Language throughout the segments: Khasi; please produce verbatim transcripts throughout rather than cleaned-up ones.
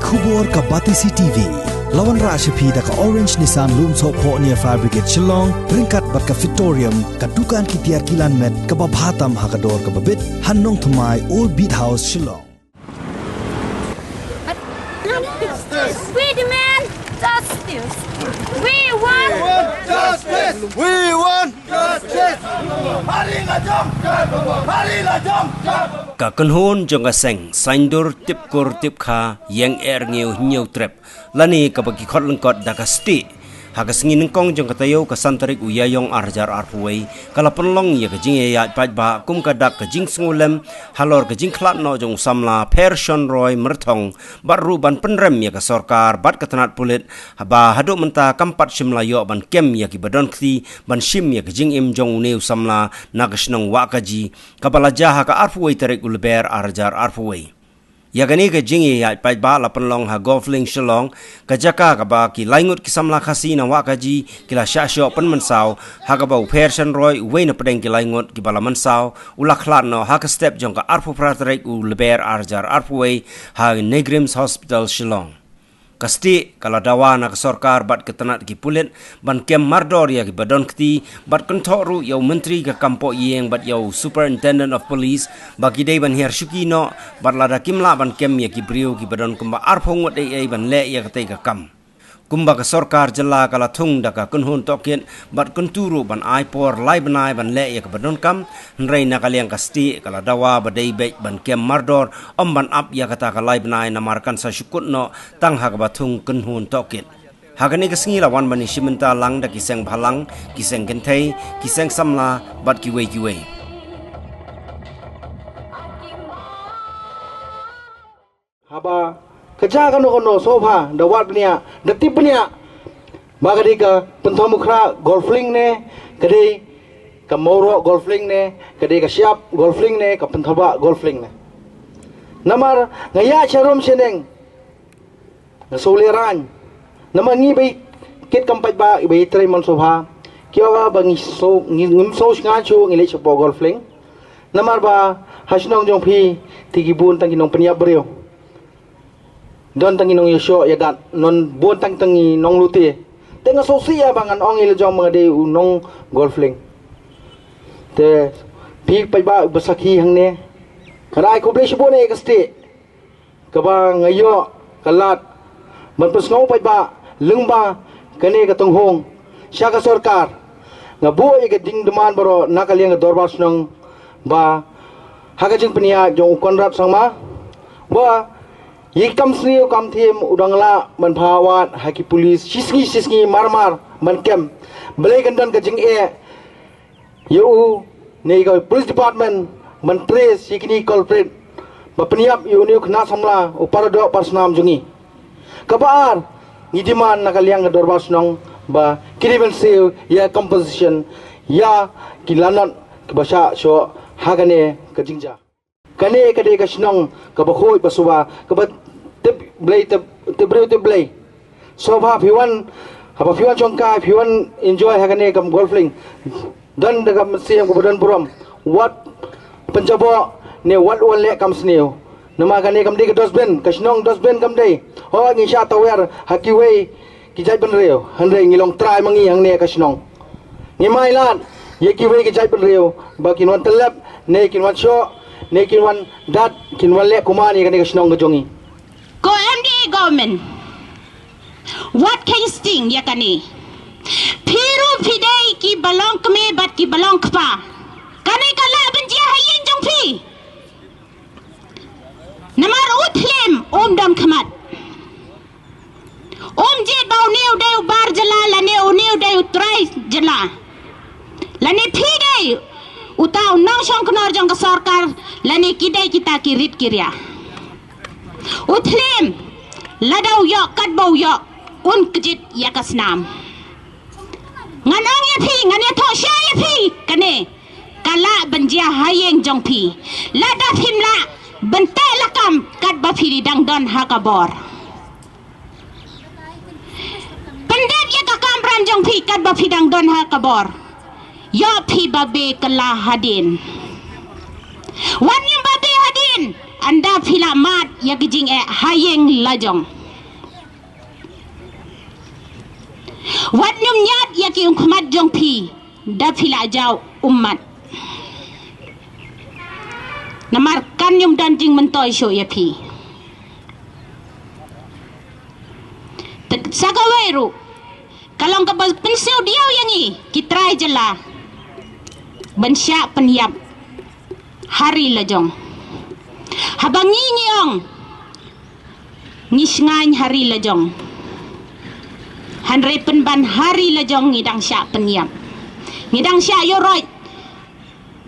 Khubor ka Batesi T V. La wanrah sha phi da ka Orange Nissan Lumsohphoh near Fire Brigade Shillong, ryngkat bad ka Fitorium, ka dukan ki tiar kilan met kaba bha tam ha ka dor kaba bit, ha Nongthymmai, Old Beat House, Shillong. We demand justice. We want Justice! We want justice! Hari la jam! Hari la jam! Ka kynhun jong ka seng, Saindur Tipkur Tipkha, Ïeng Er Ngew Hynñiew Trep, lane kaba ki khot lyngkot da ka Stieh. Ha ka sngi nyngkong jong ka taïew ka san tarik u Ïaïong ar hajar arphew wei, ka la pynlong ïa ka jingïaid paidbah kum ka dak ka jingsngewlem halor ka jingkhlad noh jong u samla Phershon Roy Myrthong, bad ruh ban pynrem ïa ka sorkar bad ka tnat pulit, haba haduh mynta kam pat shym la ïoh ban kem ïa kiba don kti ban shim ïa ka jingim jong une u samla na ka shnong Wahkaji, kaba la jia ha ka arphew wei tarik u Lber ar hajar arphew wei. Ïa kane ka jingïaid paidbah la pynlong ha Golf Link Shillong, ka jaka kaba ki laingut ki samla Khasi na Wahkaji ki la shah shoh pynmynsaw, ha kaba u Phershon Roy, uwei na pdeng ki laingut kiba la mynsaw, u la khlad noh ha ka step jong ka arphew phra tarik u Lber ar hajar arphew wei, ha NEIGRIHMS Hospital Shillong. Ka Stieh ka la dawa na ka sorkar bad ka tnat ki pulit ban kem mardor ïa kiba don kti, bad kynthoh ruh ïa u Myntri ka kam poh ïing bad ïa u Superintendent of Police ba ki dei ban hiar shuki noh, bad lada kim lah ban kem ïa ki briew kiba don kumba arphew ngut ei ei ban leh ïa katei ka kam. Kumba ka sorkar jylla ka la thung da ka kynhun tohkit bad kyntu ruh ban ai por lai bnai ban leh ïa kaba donkam, hynrei na ka liang ka Stieh ka la dawa ba dei beit ban kem mardor, ym ban ap ïa kata ka lai bnai namar kan sa shu kut noh tang ha kaba thung kynhun tohkit. Ha kane ka sngi la wan ban ïashim bynta lang da ki seng bhalang, ki seng kynthei, ki seng samla bad kiwei kiwei. Haba ka jia kano kano sngewbha da wad bniah, da tip bniah ba ka dei ka Pynthorumkhrah Golf Link ne, ka dei ka Mawroh Golf Link ne, ka dei ka Shyiap Golf Link ne, ka Pynthorwah Golf Link ne. Namar nga ïaid sharum shaneng, nga sngewlehraiñ. Namar ngi ba ïa kit kam paidbah, ba ïa trei mon sngewbha, ki ong ba ngi sngew, ngi, ngim sngew shngaiñ shuh ngi leit shapoh Golf Link. Namar ba ha shnong jong phi te ki bun tang ki nongpynïap briew. Don tang ki nongïashoh ïadat, don bun tang tang ki nonglute. Te nga sngewsih ïa ba ngan ong ïa la jong ba nga dei u nong Golf Link. Te phi paidbah ba sakhi hangne, nga da ai khublei shibun ïa ka Stieh kaba nga ïoh ka lad ban pynsngew paidbah lyngba kane ka tynghung sha ka sorkar. Nga buh ïa ka jingdemand baroh na ka liang ka dorbar shnong ba ha ka jingpynïaid jong u Conrad Sangma, ba ïa ki kam sniew kam thiem u dang lah ban phah wad ha ki pulit shisngi shisngi mar mar ban kem. Balei kan don ka jingeh ïa u ne ïa ka police department ban trace ïa kine ki culprit ba pynïap ïa une u khynnah samla, u paradoh parasnam jong ngi. Kaba ar, ngi demand na ka liang ka dorbar shnong ba ki dei ban siew ïa compensation ïa ki lanot kiba shah shoh ha kane ka jingjia. Kane ka dei ka shnong kaba khuid ba suba, kaba tip Blei, tip, tip briew tip Blei. Sngewbha phi wan, haba phi wan shongkai, phi wan enjoy ha kane ka Golf Link, don da ka mynsiem kaba don burom, wat pynjaboh ne wat wan leh kam sniew. Namar kane kam dei ka dustbin, ka shnong dustbin kam dei. Hooid, ngi shah tawiar ha kiwei ki jaitbynriew, hynrei ngi long trai ma ngi hangne ka shnong. Ngim ailad ïa kiwei ki jaitbynriew ba kin wan tyllep ne kin wan shoh ne kin wan dat, kin wan leh kuman ïa kane ka shnong ka jong ngi. Ko M D A government, wat kheiñ sting ïa kane. Phi ruh phi dei kiba long kmie bad kiba long kpa. Kane ka lah ban jia ha ïing jong phi. Namar u Thliem um don khmat. Um jied ba une u dei u bar jylla lane une u dei u trai jylla. Lane phi dei uta u nongshong kynor jong ka sorkar, lane ki dei kita ki rit ki ria. U Thliem lada u ïoh katba u ïoh, un kjit ïa ka snam. Ngan ong ïa phi, ngan ïathuh sha ïa phi, kane ka lah ban jia ha ïing jong phi. Lada phim lah ban teh lakam katba phi dang don ha ka bor. Pyndep ïa ka kamram jong phi katba phi dang don ha ka bor. Ïoh phi babe kylla hadien. Wat nym babe hadien. Ynda phi la mad ïa ki jingeh ha ïing la jong. Wat ñium ñiad ïa ki ummat jong phi, da phi la jaw ummat. Namar kan ñium don jingmyntoi shuh ïa phi. Te sa kawei ruh, ka long kaba pynsngewdiaw ïa ngi ki trai jylla ban shah pynïap ha ri la jong. Haba ngi ngi ong ngi shngaiñ ha ri la jong, hynrei pynban ha ri la jong ngi dang shah pynïap, ngi dang shah ïuhroit,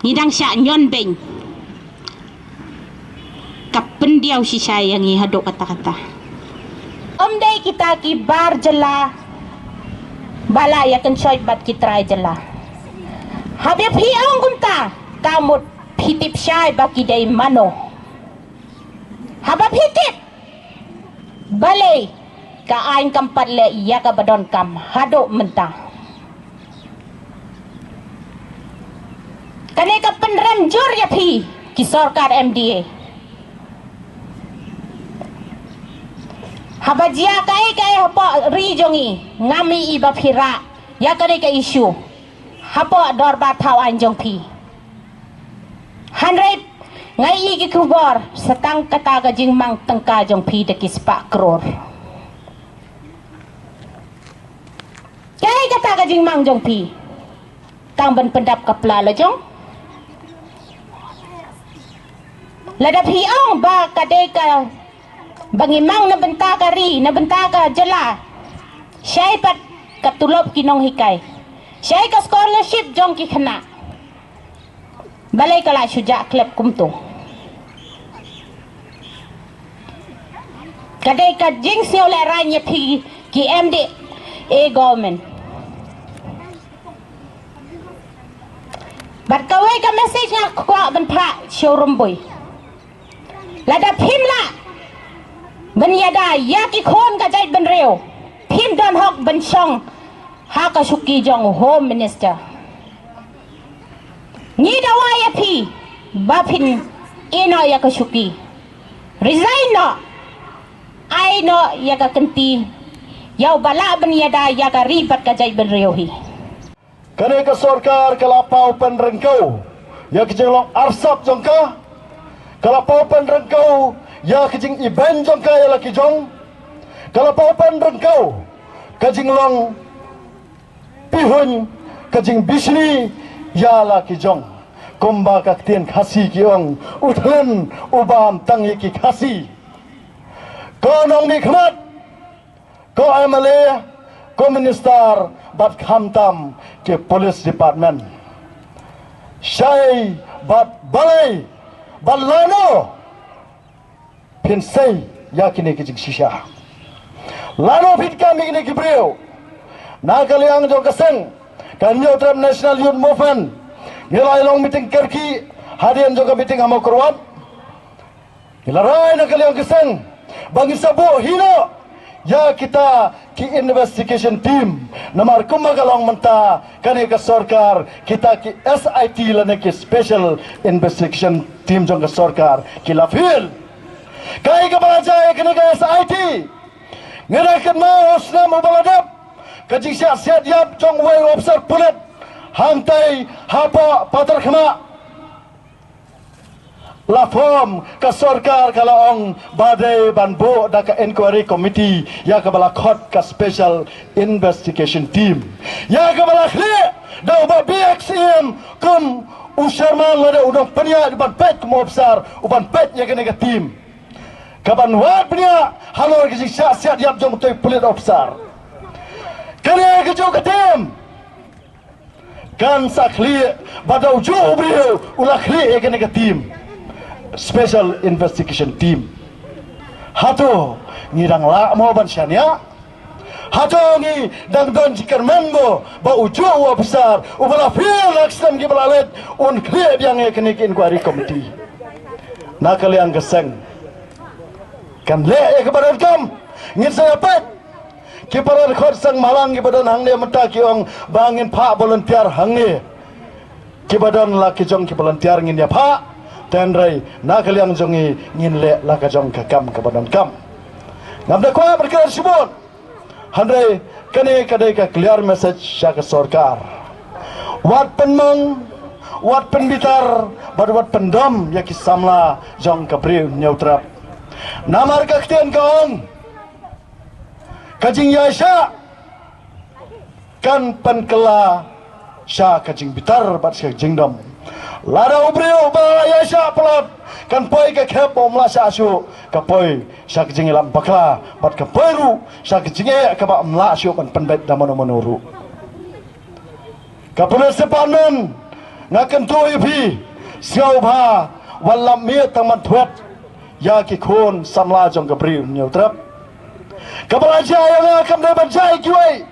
ngi dang shah ñion beiñ. Ka pyndiaw shisha ïa ngi haduh katta katta. Ym dei kita ki bar jylla ba la ïakynshoi bad ki trai jylla. Haba phi ong kumta, ka mut phi tip shai ba ki dei mano. Haba phi tip, balei ka aiñ kam pat leh ïa kaba donkam haduh mynta. Kane ka pynrem jur ïa phi ki sorkar M D A. Haba jia kaei kaei hapoh ri jong ngi, ngam ïohi ba phi rah ïa kane ka issue hapoh dorbar thaw aiñ jong phi. Hynrei nga ïohi ki khubor sa tang kata ka jingmang tyngka jong phi da ki spah klur. Kaei kata ka jingmang jong phi? Tang ban pyndap ka pla la jong. Lada phi ong ba ka dei kaba ngi mang na bynta ka ri, na bynta ka jylla, shai pat ka tulop ki nonghikai, shai ka scholarship jong ki khynnah. Balei ka la shu jah khlem kumto? Ka dei ka jingsngewlehraiñ ïa phi ki M D A government. Bad kawei ka message nga kwah ban phah sha u Rymbui. Lada phim lah ban ïada ïa ki khun ka jaitbynriew, phim don hok ban shong ha ka shuki jong u Home Minister. Ngi dawa ïa phi ba phin ïeh noh ïa ka shuki. Resign noh. Ai noh ïa ka kynti ïa uba lah ban ïada ïa ka ri bad ka jaitbynriew hi. Kane ka sorkar ka la paw pynryngkew ïa ka jinglong arsap jong ka. Ka la paw pynryngkew ïa ka jingibeiñ jong ka ïa la ki jong. Ka la paw pynryngkew ka jinglong pihuiñ, ka jingbishni ïa la ki jong. Kumba ka ktien Khasi ki ong, u thlen u bam tang ïa ki Khasi. Ko nongmihkhmat, ko M L A, ko minister, bad khamtam ki police department. Shai bad balei bad lano phin sei ïa kine ki jingshisha? Lano phin kam ïa kine ki briew? Na ka liang jong ka seng ka Hynñiewtrep National Youth Movement, ngi la ïa long meeting kyrkieh hadien jong ka meeting ha Mawkyrwat. Ngi la rai na ka liang ka seng ba ngin sa buh hi noh ïa kita ki investigation team. Namar kumba ka long mynta kane ka sorkar, kita ki S I T lane ki special investigation team jong ka sorkar ki la fail. Kaei kaba la jia ïa kane ka S I T? Nga da kynmaw u snem uba la dep, ka jingshah siat ïap jong uwei u officer pulit hangtai hapoh Patharkhmah. La form ka sorkar, ka la ong ba dei ban buh da ka inquiry committee ïa kaba la khot ka special investigation team, ïa kaba la khlieh da u Bah B X Syiem kum u chairman lane u nongpynïaid, u ban peit kum u officer, u ban peit ïa kane ka team, ka ban wad bniah halor ka jingshah siat ïap jong utei u pulit officer. Kane kajuh ka team kan sa khlieh bad da ujuh u briew u la khlieh ïa kane ka team, special investigation team. Hato ngi dang lah mo ban shaniah? Hato ngi dang don jingkyrmen mo ba ujuh u officer uba la fail ha ki snem kiba la leit un khlieh biang ïa kane ka inquiry committee? Na ka liang ka seng kan leh ïa kaba donkam. Ngin sa ïa peit ki para dkhot seng Mawlai kiba don hangne mynta ki ong ba ngin phah volunteer hangne. Kiba don la ki jong ki volunteer ngin ïa phah. Hynrei na ka liang jong ngi ngin leh la ka jong ka kam kaba donkam. Ngam da kwah ban kren shibun. Hynrei kane ka dei ka clear message sha ka sorkar. Wat pynmong, wat pynbitar, bad wat pyndom ïa ki samla jong ka Bri u Hynñiewtrep. Namar ka ktien ka ong, ka jingïaishah kan pynkylla sha ka jingbitar bad sha ka jingdom. Lada u briew uba la ïaishah palat kan poi ka khep ba um lah shah shuh, ka poi sha ka jingïalam bakla bad ka poi ruh sha ka jingeh kaba um lah shuh ban pynbeit da mano mano ruh. Ka police department, nga kyntu ïa phi, sngewbha wat lap miet tang ban thwet ïa ki khun samla jong ka Bri u Hynñiewtrep. Kaba la jia ïa nga kam dei ban jia ïa kiwei.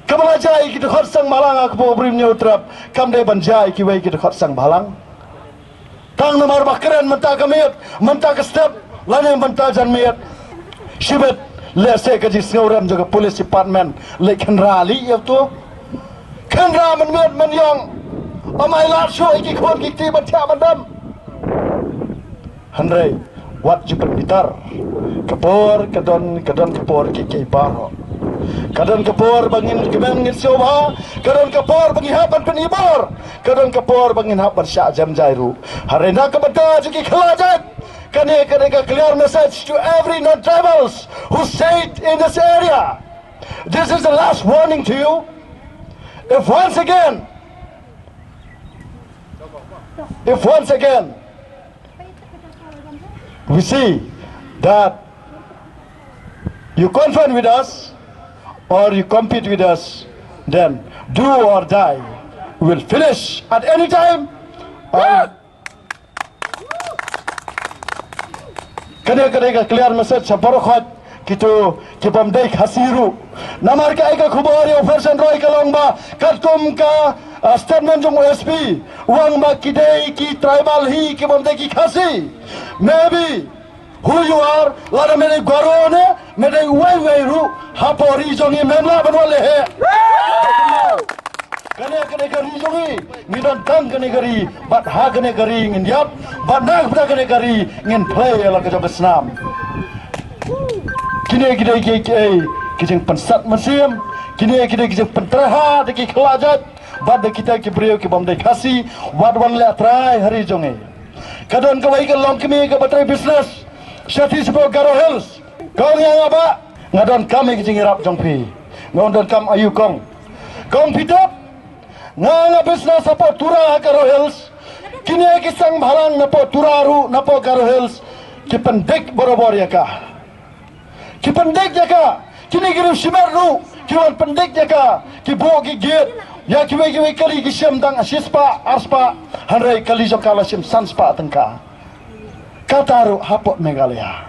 Kaba la jia ïa ki dkhot seng bhalang ha ka Bri u Hynñiewtrep kam dei ban jia ïa kiwei ki dkhot seng bhalang. Tang namar ba kren mynta ka miet, mynta ka step, lane mynta janmiet. Shibit lehse ka jingsngewrem jong ka police department leh khynra lih ïa uto. Khynra mynmiet mynïong. Ym ai lad shuh ïa ki khun ki kti ban thiah ban dam. Hynrei wat ju pynbitar. Ka por ka don, ka don ka por kiei kiei baroh. Ka don ka por ba ngin kmen ngin sngewbha, ka don ka por ba ngin hap ban pynibor, ka don ka por ba ngin hap ban shah jem jai ruh. Hynrei na ka bynta jong ki khlajait, kane ka dei ka clear message to every non-tribals who stayed in this area. This is the last warning to you. If once again, if once again we see that you confront with us or you compete with us, then do or die. We will finish at any time. Or kane ka dei ka clear message sha baroh khoit kito ki bym dei Khasi ruh. Namar ka ai ka khubor ïa u Fersen Roy ka long ba katkum ka, ah, statement jong u S P, u ong ba ki dei ki tribal hi, ki bym dei ki Khasi. Maybe who you are, lada me dei Garo ne me dei uwei uwei ruh, hapoh ri jong ngi mem lah ban wan leh heh. Kane, kane ka ri jong ngi, ngi don tang kane ka ri, bad ha kane ka ri ngin ïap, bad na ka bynta kane ka ri ngin plie ïa la ka jong ka snam. Kine ki dei ki, ki, ki jingpynsat mynsiem, kine ki dei ki jingpyntrei ha da ki khlajait bad da kita ki briew ki bym dei Khasi, wat wan leh trai ha ri jong ngi. Ka don kawei ka longkmie kaba trei business sha Tisbo Garo Hills. Ka ong ïa nga ba nga donkam ïa ka jingïarap jong phi. Nga ong donkam aïu kong? Kong phi tip, nga nga business hapoh Tura ha Garo Hills. Kine ki seng bhalang napoh Tura ruh napoh Garo Hills ki pyndik barabor ïa ka. Ki pyndik ïa ka. Kine ki riew shimet ruh ki wan pyndik ïa ka. Ki buh ki gate ïa kiwei kiwei kali ki shim tang shispah arspah, hynrei kali jong ka la shim sanspah tyngka. Kata ruh hapoh Meghalaya.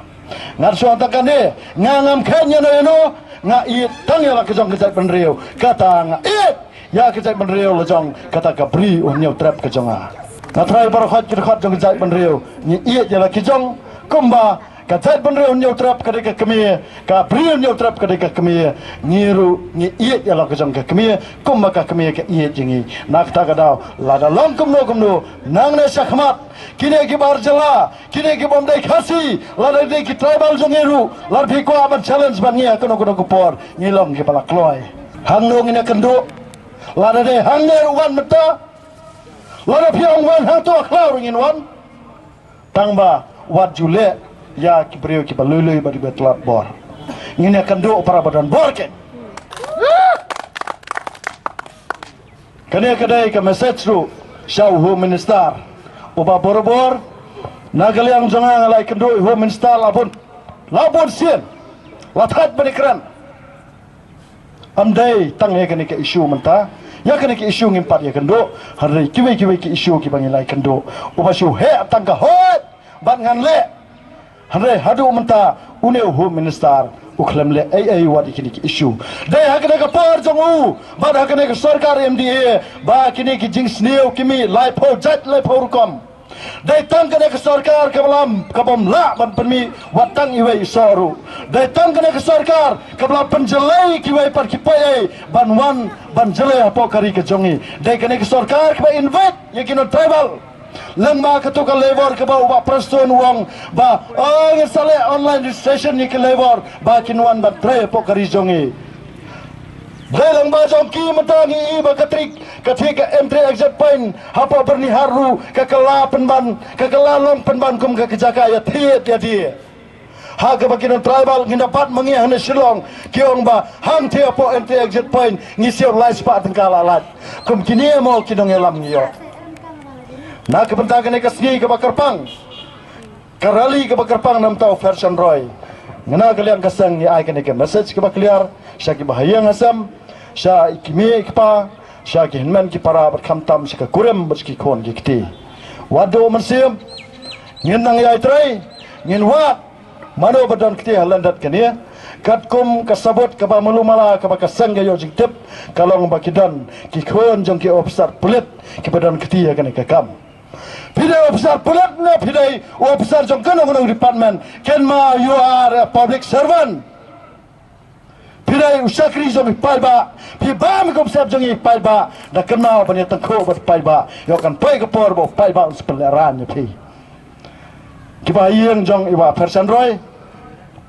Ngan shu ong tang kane, nga ngam kheiñ ïano ïano, nga ïeit tang ïa la ka jong ka jaitbynriew. Kata nga ïeit ïa ka jaitbynriew la jong kata ka Bri u Hynñiewtrep ka jong nga. Nga trai baroh khoit ki dkhot jong ka jaitbynriew, ngi ïeit ïa la ki jong kumba ka jaitbynriew Hynñiewtrep ka dei ka kmie, ka Bri u Hynñiewtrep ka dei ka kmie. Ngi ruh ngi ïeit ïa la ka jong ka kmie kumba ka kmie ka ïeit ïa ngi. Na kata ka daw lada long kumno kumno nangne shakhmat, kine ki bar jylla, kine ki bym dei Khasi, lada dei ki tribal jong ngi ruh, lada phi kwah ban challenge bad ngi ha kano kano ka por, ngi long kiba la kloi. Hangno ngin ïakynduh? Lada dei hangne ruh wan mynta. Lada phi ong wan hangto ha khlaw ruh ngin wan. Tang ba wat ju leh ïa ki briew kiba lui lui bad kiba tlot bor. Ngin ïakynduh para ba don bor keiñ. Kane ka dei ka message ruh sha u Home Minister uba barabor na ka liang jong nga nga la ïakynduh ïa u Home Minister la bun, la bun sien, la thait ban ïakren. Ym dei tang ïa kane ka issue mynta, ïa kane ka issue ngim pat ïakynduh, hynrei kiwei kiwei ki issue kiba ngi la ïakynduh. Uba shu heh tang ka hoid bad ngan leh. Hynrei haduh mynta une u Home Minister u khlem leh ei ei wat ïa kine ki issue. Dei ha kane ka por jong u bad ha kane ka sorkar M D A ba kine ki jingsniew ki mih laiphew jait laiphew rukom. Dei tang kane ka sorkar kaba lam, kabym lah ban pynmih wat tang iwei i soh ruh. Dei tang kane ka sorkar kaba la pynjlei kiwei pat ki poi ei ban wan ban jlei hapoh ka ri ka jong i. Dei kane ka sorkar kaba invite ïa ki non tribal. Lyngba katu ka labor kaba u Bah Prestone u ong ba, oh, ngin sa leh online registration ïa ki labor ba kin wan ban trei hapoh ka ri jong i. Dei lyngba jong ki mynta ngi i ba ka trik, ka thik ka entry exit point hapoh Byrnihat ruh ka kylla pynban, ka kylla long pynban kum ka jaka ïa thied ïa die. Ha kaba ki non tribal ngi na bat ma ngi hangne Shillong, ki ong ba hangtei hapoh entry exit point ngi siew lai spah tyngka la lait. Kum kine mo ki nongïalam ngi ïoh. Na ka bynta kane ka sngi kaba kyrpang, ka rally kaba kyrpang na mynta u Fershon Roy, nga na ka liang ka seng ngi ai kane ka message kaba clear sha ki bahaïing hasem, sha ki mei ki pa, sha ki hynmen ki para bad khamtam sha ka kurim bad sha ki khun ki kti. Wat duh mynsiem, ngin nang ïai trei, ngin wad mano ba don kti ha lyndet kane. Katkum ka sabut kaba malu mala kaba ka seng ka ïoh jingtip, ka long ba ki don ki khun jong ki ophisar pulit kiba don kti ha kane ka kam. Phi dei ophisar pulit ne phi dei ophisar jong kano kano department, kynmaw you are a public servant. Phi dei u shakri jong i paidbah, phi bam i kop sep jong i paidbah, da kynmaw ban ïa tyngkhuh bad paidbah. Ïoh kan poi ka por ba u paidbah un sa pynlehrain ïa phi. Ki bahaïing jong i Bah Fershon Roy,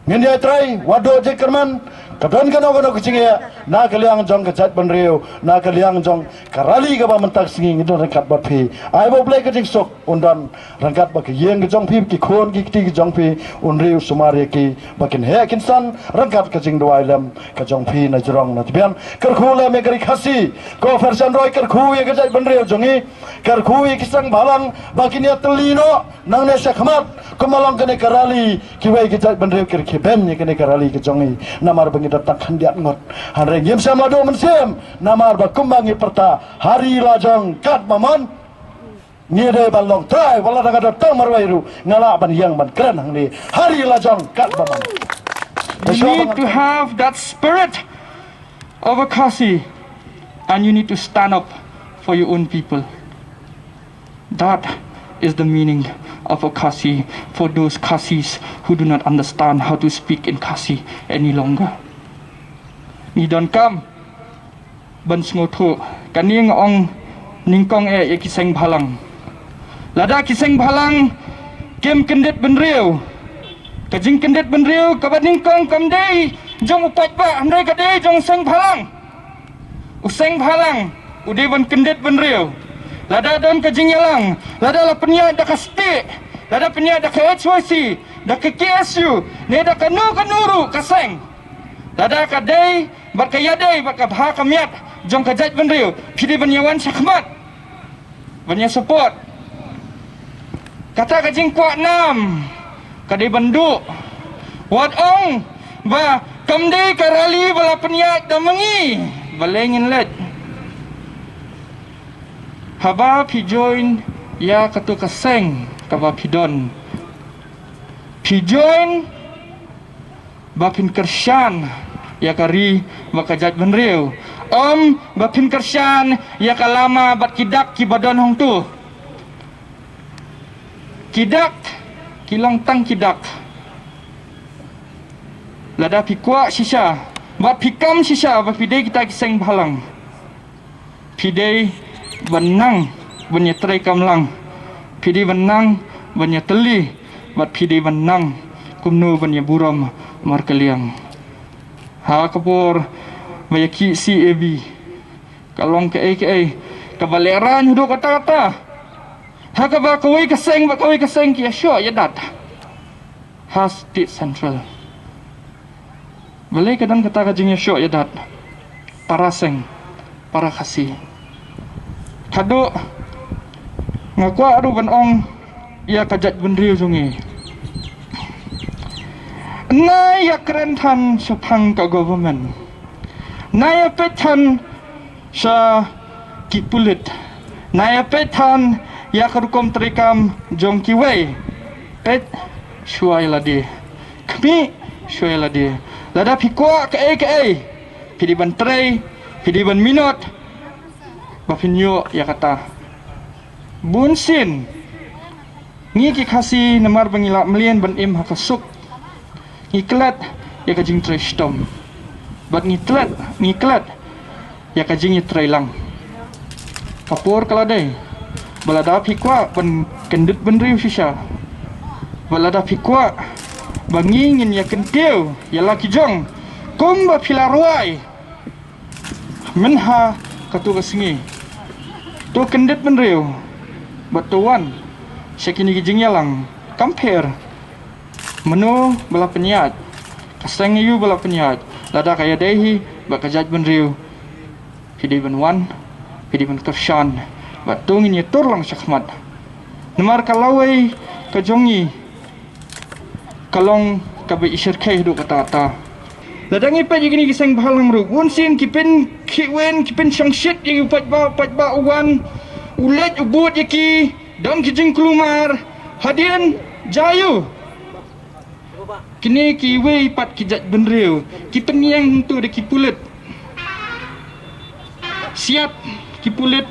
ngin ïai trei, wat duh jingkyrmen, ka don kano kano ka jingeh, na ka liang jong ka jaitbynriew, na ka liang jong ka rally kaba mynta ka sngi ngi don ryngkat bad phi. Ai ba U Blei ka jingsuk un don ryngkat bad ka ïing ka jong phi, ki khun ki kti ki jong phi, un ri u sumar ïa ki, ba kin heh kin san ryngkat ka jingduwai lem ka jong phi na jrong na tbian. Kyrkhu lem ïa ka ri Khasi, ko Fershon Roy, kyrkhu ïa ka jaitbynriew jong i, kyrkhu ïa ki seng bhalang ba kin ïa tylli noh nangne shakhmat, kumba long kane ka rally, kiwei ki jaitbynriew ki rkhie beiñ ïa kane ka rally ka jong i, namar ba ngi don tang khyndiat ngut. Hynrei ngim shym la duh mynsiem, namar ba kumba ngi pyrta, ha ri la jong katba mon, ngi dei ban long trai, wat la da nga don tang marwei ruh nga lah ban ïeng ban kren hangne, ha ri la jong katba mon. You need to have that spirit of a Khasi, and you need to stand up for your own people. That is the meaning of a Khasi for those Khasis who do not understand how to speak in Khasi any longer. Ngi donkam ban sngewthuh, kane nga ong nyngkong eh ïa ki seng bhalang. Lada ki seng bhalang kim kyndit bynriew, ka jingkyndit bynriew kaba nyngkong kam dei jong u paidbah, hynrei ka dei jong seng bhalang. U seng bhalang u dei ban kyndit bynriew. Lada don ka jingïalang, lada la pynïaid da ka state, lada pynïaid da ka H Y C, da ka K S U, ne da kano kano ruh ka seng, lada ka dei bad ka ïadei bad ka bha ka miat jong ka jaitbynriew, phi dei ban ïawan shakhmat ban ïa support. Kata ka jingkwah nam ka dei ban duh. Wat ong ba kam dei ka rally ba la pynïaid da ma ngi, balei ngin leit? Haba phi join ïa katu ka seng kaba phi don, phi join ba phin kyrshan ïa ka ri bad ka jaitbynriew, ym ba phin kyrshan ïa ka lama bad ki dak kiba don hangtu. Ki dak ki long tang ki dak. Lada phi kwah shisha bad phi kam shisha ba phi dei kita ki seng bhalang, phi dei ban nang ban ïatrei kam lang, phi dei ban nang ban ïatylli, bad phi dei ban nang kumno ban ïaburom markylliang. Ha ka por ba ïa ki C A B ka long kaei kaei kaba lehraiñ haduh katta katta, ha kaba kawei ka seng bad kawei ka seng ki ïashoh ïadat ha State Central. Balei ka don kata ka jingïashoh ïadat para seng, para Khasi? Haduh nga kwah ruh ban ong ïa ka jaitbynriew jong ngi, na ïakren than shaphang ka government, na ïapeit than sha ki pulit, na ïapeit than ïa ka rukom treikam jong kiwei. Peit shuwa ïa lade, khmih shuwa ïa lade. Lada phi kwah kaei kaei, phi dei ban trei, phi dei ban minot ba phin ïoh ïa kata. Bun sien Ngi ki Khasi namar ba ngi lah mlien ban im ha ka suk, ngi klet ïa ka jingtrei shitom bad ngi klet, ngi klet ïa ka jingïatreilang. Ka por ka la dei ba lada phi kwah ban kyndit bynriew shisha, ba lada phi kwah ba ngi ngin ïa kyntiew ïa la ki jong kumba phi la rwai mynha katu ka sngi, to kyndit bynriew bad to wan sha kine ki jingïalang. Kam pher mano ba la pynïaid, ka seng aïu ba la pynïaid, lada ka ïadei hi bad ka jaitbynriew, phi dei ban wan, phi dei ban kyrshan bad to ngin ïatur lang shakhmat. Namar ka lawei ka jong ngi ka long kaba i shyrkhei haduh katta katta. Lada ngi peit ïa kine ki seng bhalang ruh, bun sien ki pynkhih win, ki pynshongshit ïa u paidbah, paidbah u wan u leit u bud ïa ki, don ki jingkulmar. Hadien jia aïu? Kine kiwei pat ki jaitbynriew ki pynïeng hangto da ki pulit, siat ki pulit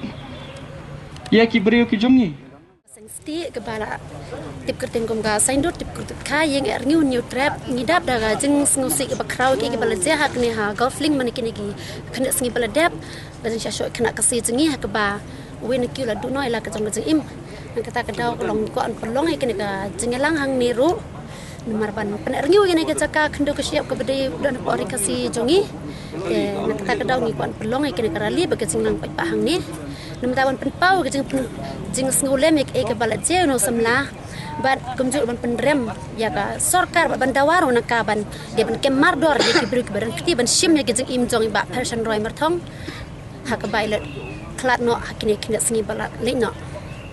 ïa ki briew ki jong ngi. Seng stieh kaba la tip kyrteng kum ka Saiñdur Tipkyrtut Kha, ïing Erñiu Hynñiewtrep, ngi dap da ka jingsngewsih kaba khraw ïa kiba la jia ha kane ha Golf Link man kine ki khyndiat sngi ba la dep. Ka jingshisha khynnah Khasi jong ngi ha kaba uwei na ki u la duh noh ïa la ka jong ka jingim. Na kata ka daw ka long ngi kwah ban pynlong ïa kane ka jingïalang hangne ruh namar ban pynerñiew ïa kane ka jaka khyndew ka shyiap kaba dei don hapoh Ri Khasi jong ngi. Te na kata ka daw ngi kwah ban pynlong ïa kane ka rally bad ka jingïalang paidbah hangne. Namar ban pynpaw ka jingpyn-, jingsngewlem ïa kaei kaba la jia u nongsamla bad kumjuh ban pynrem ïa ka sorkar bad ban dawa ruh na ka ban dei ban kem mardor ïa ki briew kiba don kti ban shim ïa ka jingim jong i Bah Pherson Roy Myrthong ha kaba i la khlad noh ha kine khyndiat sngi ba la leit noh.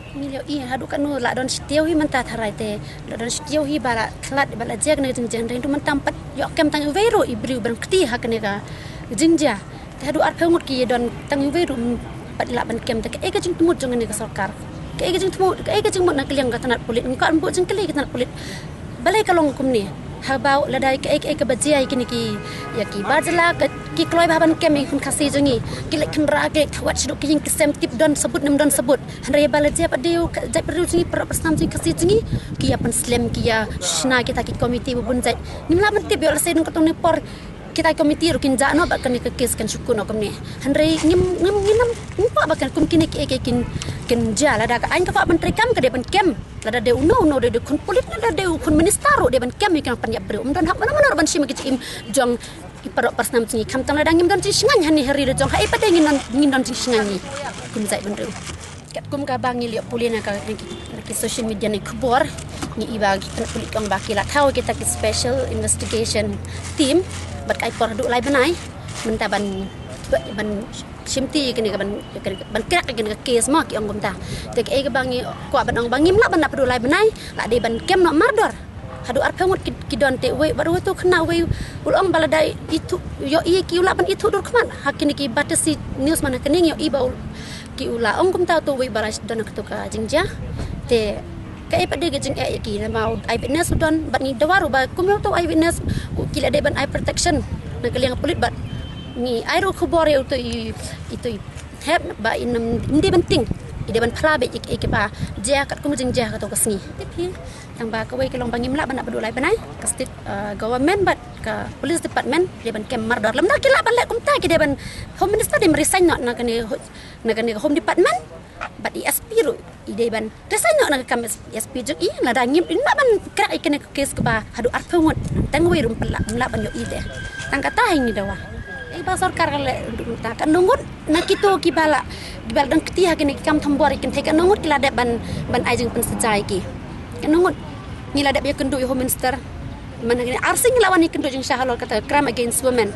Ngi la ïohi haduh katno la don shitiew hi mynta, tharai te la don shitiew hi ba la khlad ba la jia kane ka jingjia, hynrei mynta ym pat ïoh kem tang iwei ruh i briew ba don kti ha kane ka jingjia. Te haduh arphew ngut ki don tang iwei ruh ym pat lah ban kem. Te kaei ka jingtmut jong kane ka sorkar? Kaei ka jingtmut, kaei ka jingmut na ka liang ka tnat pulit? Ngi kwah ban buh jingkylli ka tnat pulit. Balei ka long kumne? Haba lada kaei kaei kaba jia ïa kine ki, ïa ki bar jylla, ki kloi bha ban kem ïa ki khun Khasi jong ngi. Ki leit khynra, ki leit thawet shaduh ki ïing ki sem, tip don sabut ne ym don sabut. Hynrei ba la jia pat dei u ka jaitbynriew jong ngi, para para snam jong ngi, Khasi jong ngi, ki ïa pynslem, ki ïa shna kita ki komiti ba bun jait. Ngim lah ban tip ïoh lehse nangta katne por kita ki komiti ruh kin jah noh bad kane ka kes kan shu kut noh kumne. Hynrei ngim, ngim, ngim, ngim kwah ba kan kum kine kiei kiei kin, kin jia. Lada ka aiñ ka kwah ban treikam ka dei ban kem. Lada dei uno uno, dei, dei khun pulit, lada dei u khun minister ruh dei ban kem ïa ki nongpynïap briew. Ym don hok mano mano ruh ban shim ïa ka jingim jong i para para snam jong ngi, khamtam lada ngim don jingshngaiñ ha ine i ri la jong, haei pat de ngin don, ngin don jingshngaiñ ngi kum jaitbynriew. Katkum kaba ngi la ïoh pule na ka, na ki, na ki social media na ki khubor, ngi ïohi ba ki tnat pulit ki ong ba ki la thaw kita ki special investigation team bad ka ai por haduh lai bnai mynta ban, ban shimti ïa kane ka ban, ïa kane ka ban crack ïa kane ka case mo, ki ong kumta. Te kaei kaba ngi kwah ban ong ba ngim lah ban nang haduh lai bnai, la dei ban kem noh mardor. Haduh arphew ngut ki, ki don te uwei, bad uwei uto u khynnah uwei u la ong ba lada ithuh, ïohi ki u lah ban ithuh dur khmat. Ha kine ki Batesi News man ha kane ngi ïohi ba u, ki u la ong kumta uto uwei ba la don ha kato ka jingjia. Te kaei pat de ka jingeh ïa ki, namar u eyewitness u don bad ngi dawa ruh ba kum uto u eyewitness u, ki la dei ban ai protection na ka liang pulit bad ngi ai ruh khubor ïa uto i, ito i hep ba ym, ym dei ban tieng, i dei ban phla beit ïa kiei kiei kiba jia katkum ka jingjia ha kato ka sngi. Tip hi, tang ba kawei ka long ba ngim lah ban nang haduh lai bnai, ka state, uh, government bad ka police department dei ban kem mardor. Lymda ki lah ban leh kumta, ki dei ban, Home Minister dei ban resign noh na kane ho-, na kane ka Home Department bad i S P ruh i dei ban resign noh na ka kam S P jong i. Lada ngim, ngim lah ban crack ïa kane ka case kaba haduh arphew ngut, tang uwei ruh ym pat lah, ym lah ban ïohi te. Tang kata hi ngi dawa. Ïa ba sorkar ka leh haduh mynta, katno ngut na kito kiba la, kiba la don kti ha kine ki kam thombor ïa ki kynthei, katno ngut ki la dep ban, ban ai jingpynsaja ïa ki? Katno ngut ngi la dep ïakynduh ïa u Home Minister? Mynta kine ar sngi ngi la wan ïakynduh jingshisha halor kata ka crime against women.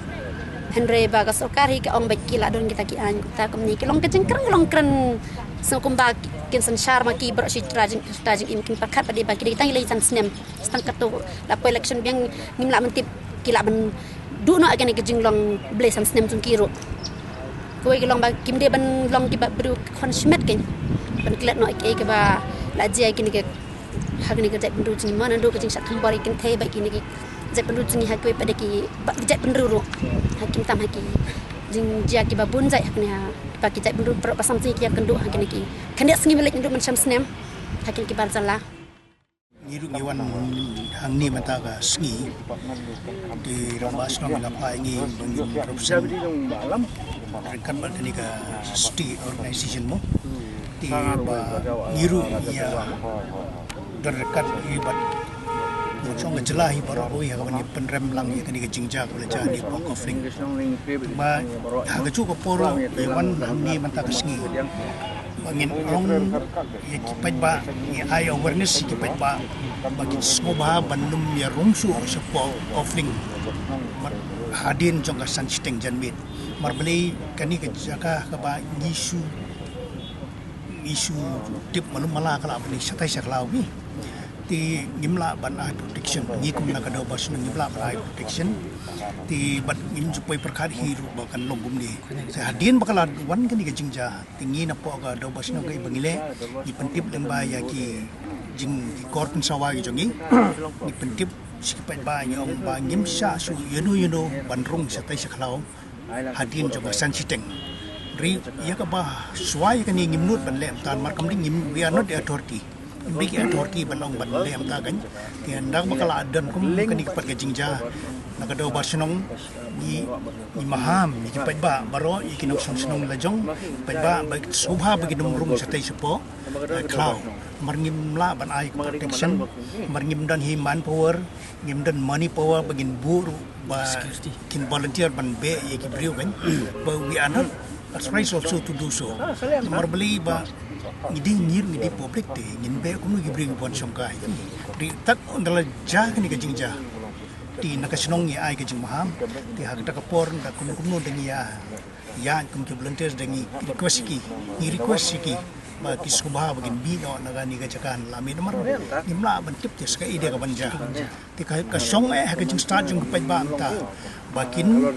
Hynrei ba ka sorkar hi ka ong ba ki la don kita ki aiñ, kita kumne ki long ka jingkren, ki long kren sngewbha kumba kin synshar ma ki baroh shi trai jing, trai jingim, kin pyrkhat pat de ba ki dei tang ïaleh san snem. Tang kato la poi election biang, ngim lah ban tip ki lah ban duh noh ïa kane ka jinglong blei san snem jong ki ruh. Kawei ka long ba kim dei ban long kiba briew khon shimet kein ban klet noh ïa kiei kiba la jia ïa kine ki, ha kine ki jaitbynriew jong ngi, mo, naduh ka jingshah thombor ïa ki kynthei bad kine ki jaitbynriew jong ngi ha kiwei pat de ki, bad ki jaitbynriew ruh. Ha, khamtam ha ki jingjia kiba bun jait ha kine, ha ba ki jaitbynriew baroh ba sam sngi ki ïakynduh ha kine ki khyndiat sngi ba leit naduh mynshem snem ha kine ki bar jylla. Ngi ruh ngi wan hangne mynta ka sngi. Te rangbah shnong la phah ïa ngi ba ngin represent ryngkat bad kane ka state organization mo. Te ba ngi ruh ngi ïa don ryngkat hi bad nongshong ka jylla hi baroh kawei ha kaba ngi pynrem lang ïa kane ka jingjia kaba la jia ha Port Kofling. Ba ha kajuh ka por ruh ngi wan hangne mynta ka sngi ba ngin ong ïa ki paidbah, ngi ai awareness ïa ki paidbah ba kin sngewbha ban ym ïa rung shuh sha Port Kofling. Mar hadien jong ka san shiteng janmiet. Mar balei kane ka jaka kaba ngi shu, ngi shu tip malu mala ka la bani shatai sha khlaw ngi. Te ngim lah ban ai protection, ngi kum na ka Dorbar Shnong ngim lah ban ai protection. Te bad ngim ju poi pyrkhat hi ruh ba kan long kumne. Te hadien ba ka la wan kane ka jingjia, te ngi na poh ka Dorbar Shnong ka ba ngi leh, ngi pyntip lyngba ïa ki jing ki kor pynsawa ki jong ngi. Ngi pyntip sha ki paidbah, ngi ong ba ngim shah shuh ïano ïano ban rung shatai sha khlaw hadien jong ka san shiteng. Ri ïa kaba shuwa ïa kane ngim nud ban leh mynta, mar kam dei ngim, we are not the authority. Ngim dei ki authority ban ong ban leh mynta kan. Te ynda ba ka la don kum kane ka pat ka jingjia, na ka Dorbar Shnong ngi, ngi maham ïa ki paidbah baroh, ïa ki nongshong shnong la jong, paidbah ba sngewbha ba kin ym rung shatai shapoh khlaw. Mar ngim lah ban ai protection, mar ngim don hi manpower, ngim don money power ba ngin buh ruh ba kin volunteer ban beh ïa ki briew kan. But we are not authorized also to do so. Mar balei ba ngi dei, ngi dei public te ngin beh kumno ki briew ki ban shongkai. Ri tak ynda la jia kane ka jingjia, te na ka shnong ngi ai ka jingmaham. Te ha kata ka por da kumno kumno da ngi ïa ïa kum ki volunteers da ngi request ki, ngi request ki ba ki sngewbha ba kin bih noh na kane ka jaka la mih namar ngim lah ban tip te sa kaei de ka ban jia. Te ka, ka shong eh ha ka jingstad jong ki paidbah mynta ba kin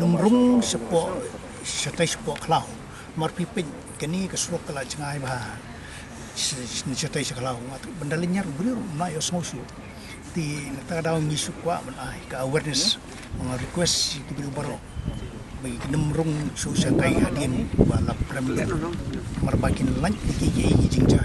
ym rung shapoh, shatai shapoh khlaw. Mar phi peit kane ka surok ka la jngai bha shatai sha khlaw, nga tip ban da lynñiar u briew ruh ym lah ïohsngew shuh. Te na kata ka daw ngi shu kwah ban ai ka awareness, nga request ïa ki briew baroh ba kin ym rung shuh shatai hadien ba la prem. Mar ba kin lait ïa ki, ki jingjia.